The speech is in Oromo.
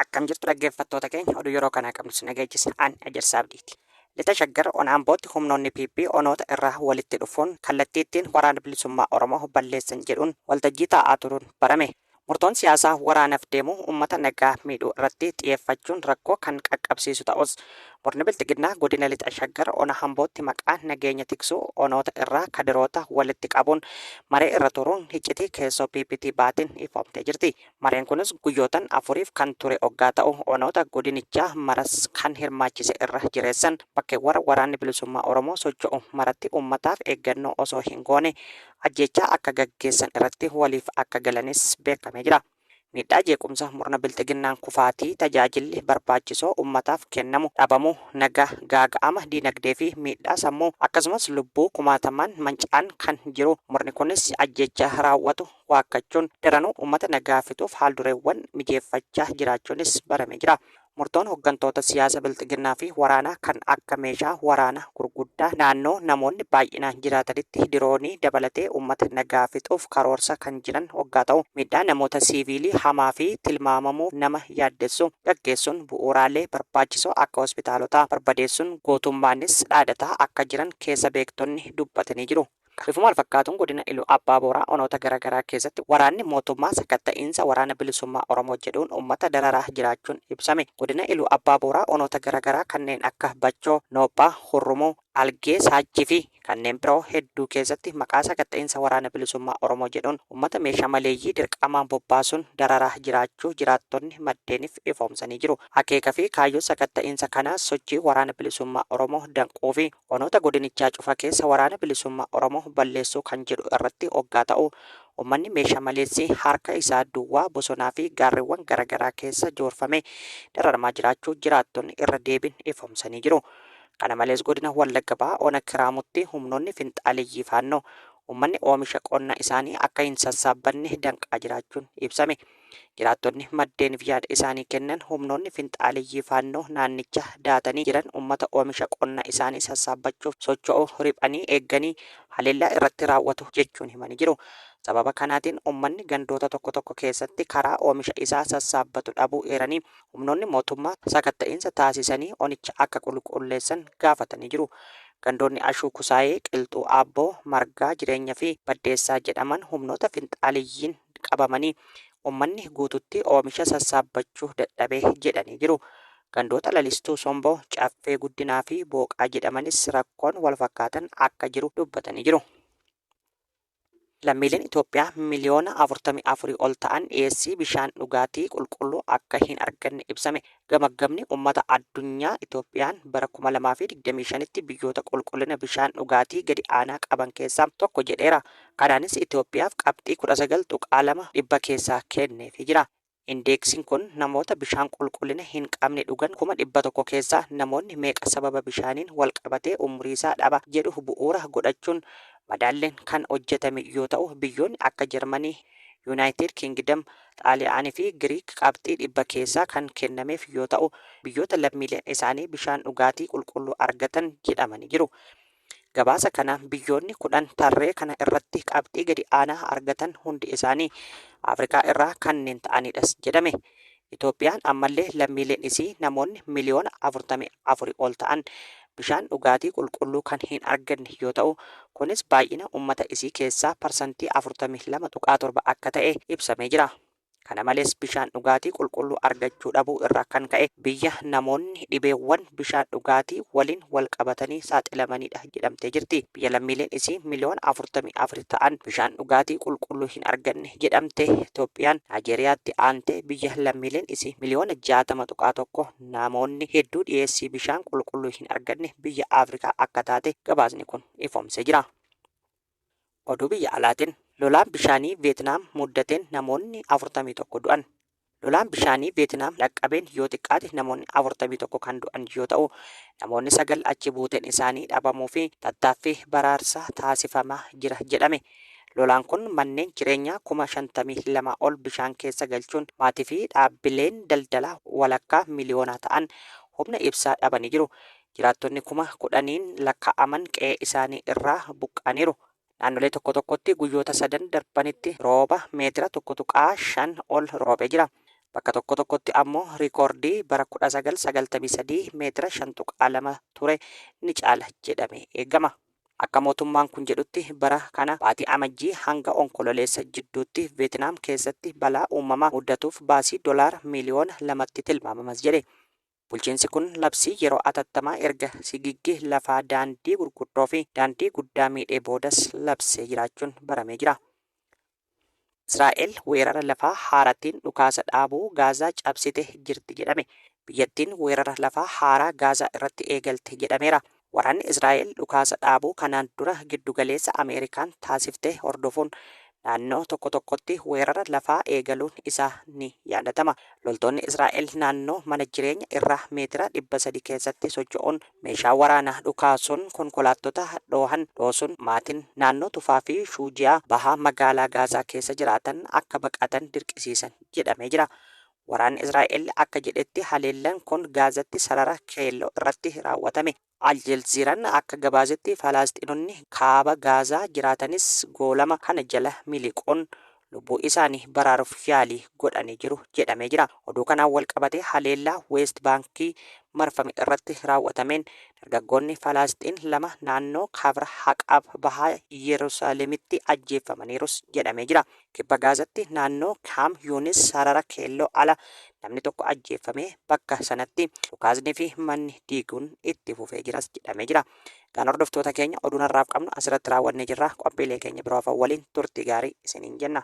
Akkam jirtu dhaggeeffattoota keenya, oduu yeroo kanaa qabnu sin dhageechisa, an Ejersaa Abdiiti. Lixa Shaggar ona Ambootti humnoonni PP onoota irraa walitti dhufuun kallattii ittiin Waraana Bilisummaa Oromoo balleessan jedhuun waltajjii taa'aa turuun barame. Murtoon siyaasaa waraanaf deemuu ummata nagaa miidhuu irratti xiyeeffachuun rakkoo kan qaqqabsiisu ta'us, murni Bilxiginnaa godina Lixa Shaggar ona Ambootti maqaa nageenya tiksuu onoota irraa kadiroota walitti qabuun maree irra turuun hiccitii keessoo PPT baatiin ifoomtee jirti. Mareen kunis guyyootan afuriif kan ture oggaa ta'u, onoota godinichaa maras kan hirmaachise irra jireessan bakkeewwan Waraanni Bilisummaa Oromoo socho'u maratti ummataaf eeggannoo osoo hin goone ajjeechaa akka gaggeessan irratti waliif akka galanis beekamee jira. Miidhaa jeequmsa murna Bilxiginnaan kufaatii tajaajilli barbaachisoo ummataaf kennamu dhabamuu, nagaa gaaga'ama diinagdee fi miidhaa sammuu akkasumas lubbuu kumaatamaan manca'an kan jiru murni kunis ajjeechaa raawwatu waakkachuun daranuu ummata nagaa fixuuf haaldureewwan mijeeffachaa jiraachuunis baramee jira. Murtoon hoggantoota siyaasa Bilxiginnaa fi waraanaa kan akka meeshaa waraana gurguddaa naannoo namoonni baay'inaan jiraatanitti diroonii dabalatee ummata nagaa fixuuf karoorsa kan jiran oggaa ta'u, miidhaa namoota siiviilii hamaa fi tilmaamamuu nama yaaddessu gaggeessuun bu'uuraalee barbaachisoo akka hospitaalotaa barbadeessuun gootummaanis dhaadataa akka jiran keessa beektonni dubbatanii jiru. Bifuma walfakkaatuun Godina Iluu Abbaa Booraa onoota gara garaa keessatti waraanni mootummaa sakatta'iinsa Waraana Bilisummaa Oromoo jedhuun uummata dararaa jiraachuun ibsame. Godina Iluu Abbaa Booraa onoota gara garaa kanneen akka Bachoo, Noophaa, Hurrumuu, Algee Saachii fi kanneen biroo hedduu keessatti maqaa sakatta'iinsa Waraana Bilisummaa Oromoo jedhuun uummata meeshaa maleeyyii dirqamaan bobbaasuun dararaa jiraachuu jiraattonni maddeeniif ifoomsanii jiru. Akeeka fi kaayyoo sakatta'iinsa kanaas sochii Waraana Bilisummaa Oromoo danquu fi Onoota godinichaa cufa keessa Waraana Bilisummaa Oromoo balleessuu kan jedhu irratti oggaa ta'u, uummanni meesha maleessi harka isaa duwwaa bosonaa fi gaarreewwan gara garaa keessa joorfamee dararamaa jiraachuu jiraattonni irra deebiin ifoomsanii jiru. Kana malees godina Wallagga Bahaa ona Kiraamutti humnoonni finxaaleyyii Faannoo uummanni oomisha qonna isaanii akka hin sassaabbanne danqaa jiraachuun ibsame. Jiraattonni maddeeniif yaada isaanii kennan humnoonni finxaaleyyii Faannoo naannicha dahatanii jiran ummata oomisha qonna isaanii sassaabbachuuf socho'u riphanii eegganii haleellaa irratti raawwatu jechuun himanii jiru. Sababa kanaatiin ummanni gandoota tokko tokko keessatti karaa oomisha isaa sassaabbatu dhabuu eeranii, humnoonni mootummaa sakatta'iinsa taasisanii onicha akka qulqulleessan gaafatanii jiru. Gandoonni Ashuu Kusaayee, Qilxuu Aabboo, Margaa Jireenya fi Baddeessaa jedhaman humnoota finxaaleyyiin qabamanii ummanni guututti oomisha sassaabbachuu dadhabe jedhanii jiru. Gandoota Lalistuu Somboo, Caffee Guddinaa fi Booqaa jedhamanis rakkoon walfakkaatan akka jiru dubbatanii jiru. Lammiileen Itoophiyaa miliyoona 44 ol ta'an dhiyeessii bishaan dhugaatii qulqulluu akka hin arganne ibsame. Gamaggamni ummata addunyaa Itoophiyaan bara 2025tti biyyoota qulqullina bishaan dhugaatii gadi aanaa qaban keessaa tokko jedheera. Kanaanis Itoophiyaaf qabxii 19.2 dhibba keessaa kenneefii jira. Indeeksiin kun namoota bishaan qulqullina hin qabne dhugan 100,000 keessaa namoonni meeqa sababa bishaaniin walqabatee umriisaa dhaba jedhu bu'uura godhachuun madaalliin kan hojjetame yoo ta'u, biyyoonni akka Jarmanii, Yunaayitid Kingidam, Xaaliyaanii fi Giriik qabxii dhibba keessaa kan kennameef yoo ta'u, biyyoota lammiileen isaanii bishaan dhugaatii qulqulluu argatan jedhamanii jiru. Gabaasa kanaan biyyoonni 10 tarree kana irratti qabxii gadi aanaa argatan hundi isaanii Afrikaa irraa kanneen ta'aniidhas jedhame. Itoophiyaan ammallee lammiileen isii namoonni miliyoona 44 ol ta'an bishaan dhugaatii qulqulluu kan hin arganne yoo ta'u, kunis baay'ina ummata isii keessaa parsantii 42.7 akka ta'e ibsamee jira. Kana malees bishaan dhugaatii qulqulluu argachuu dhabuu irraa kan ka'e biyya namoonni dhibeewwan bishaan dhugaatii waliin wal qabatanii saaxilamaniidha jedhamtee jirti. Biyya lammiileen isii miliyoona 44 ta'an bishaan dhugaatii qulqulluu hin arganne jedhamte Itoophiyaan Naajeeriyaatti aantee biyya lammiileen isii miliyoona 60.1 namoonni hedduu dhiyeessii bishaan qulqulluu hin arganne biyya Afrikaa akka taate gabaasni kun ifoomsee jira. Oduu biyya alaatiin, Lolaan bishaanii Veetnaam muddateen namoonni 41 du'an. Lolaan bishaanii Veetnaam dhaqqabeen yoo xiqqaate namoonni 41 kan du'an yoo ta'u, namoonni 9 achi buuteen isaanii dhabamuu fi tattaaffii baraarsaa taasifamaa jira jedhame. Lolaan kun manneen jireenyaa 52,000 ol bishaan keessa galchuun maatii fi dhaabbileen daldalaa walakkaa miliyoonaa ta'an humna ibsaa dhabanii jiru. Jiraattonni 10,000n lakkaa'aman qe'ee isaanii irraa buqqa'aniiru. Naannolee tokko tokkotti guyyoota sadan darbanitti rooba meetira 1.5 ol roobee jira. Bakka tokko tokkotti ammoo riikoordii bara 1993 meetira 5.2 ture ni caala jedhamee eegama. Akka mootummaan kun jedhutti bara kana baatii Amajjii hanga Onkololeessa jidduutti Veetinaam keessatti balaa uumamaa muddatuuf baasii dolaara miiliyoona 2tti tilmaamamas jedhe. Bulchiinsi kun labsii yeroo atattamaa erga sigiggi lafaa daandii gurguddoo fi daandii guddaa miidhee boodas labsee jiraachuun baramee jira. Israa'el weerara lafaa haaratiin dhukaasa dhaabuu Gaazaa cabsite jirti jedhame. Biyyattiin weerara lafaa haaraa Gaazaa irratti eegalte jedhameera. Waraanni Israa'el dhukaasa dhaabuu kanaan dura giddugaleessa Ameerikaan taasifte hordofuun naannoo tokko tokkotti weerara lafaa eegaluun isaa ni yaadatama. Loltoonni Israa'el naannoo mana jireenya irraa meetira 300 keessatti socho'uun meeshaa waraanaa dhukaasuun konkolaattota dhoohan dhoosuun maatiin naannoo Tufaa fi Shuujiyaa baha magaalaa Gaazaa keessa jiraatan akka baqatan dirqisiisan jedhamee jira. Waraanni Israa'el akka jedhetti haleellaan kun Gaazatti sarara keelloo irratti raawwatame. Aljelziiraan akka gabaasetti Falaasxiinonni kaaba Gaazaa jiraatanis goolama kana jala miliquun lubbuu isaanii baraaruuf yaalii godhanii jiru jedhamee jira. Oduu kanaan wal qabatee haleellaa Weest Baankii marfame irratti raawwatameen dargaggoonni Falaasxiin 2 naannoo Kafr Haqaab baha Yerusaalemitti ajjeeffamaniirus jedhamee jira. Kibba Gaazatti naannoo Kaam Yuunis sarara keelloo ala namni tokko ajjeeffamee bakka sanatti dhukaasni fi manni diiguun itti fufee jiras jedhamee jira. Egaan hordoftoota keenya oduun har'aaf qabnu asirratti raawwannee jirra. Qophiilee keenya biroo hafan waliin turtii gaarii isiniin jenna.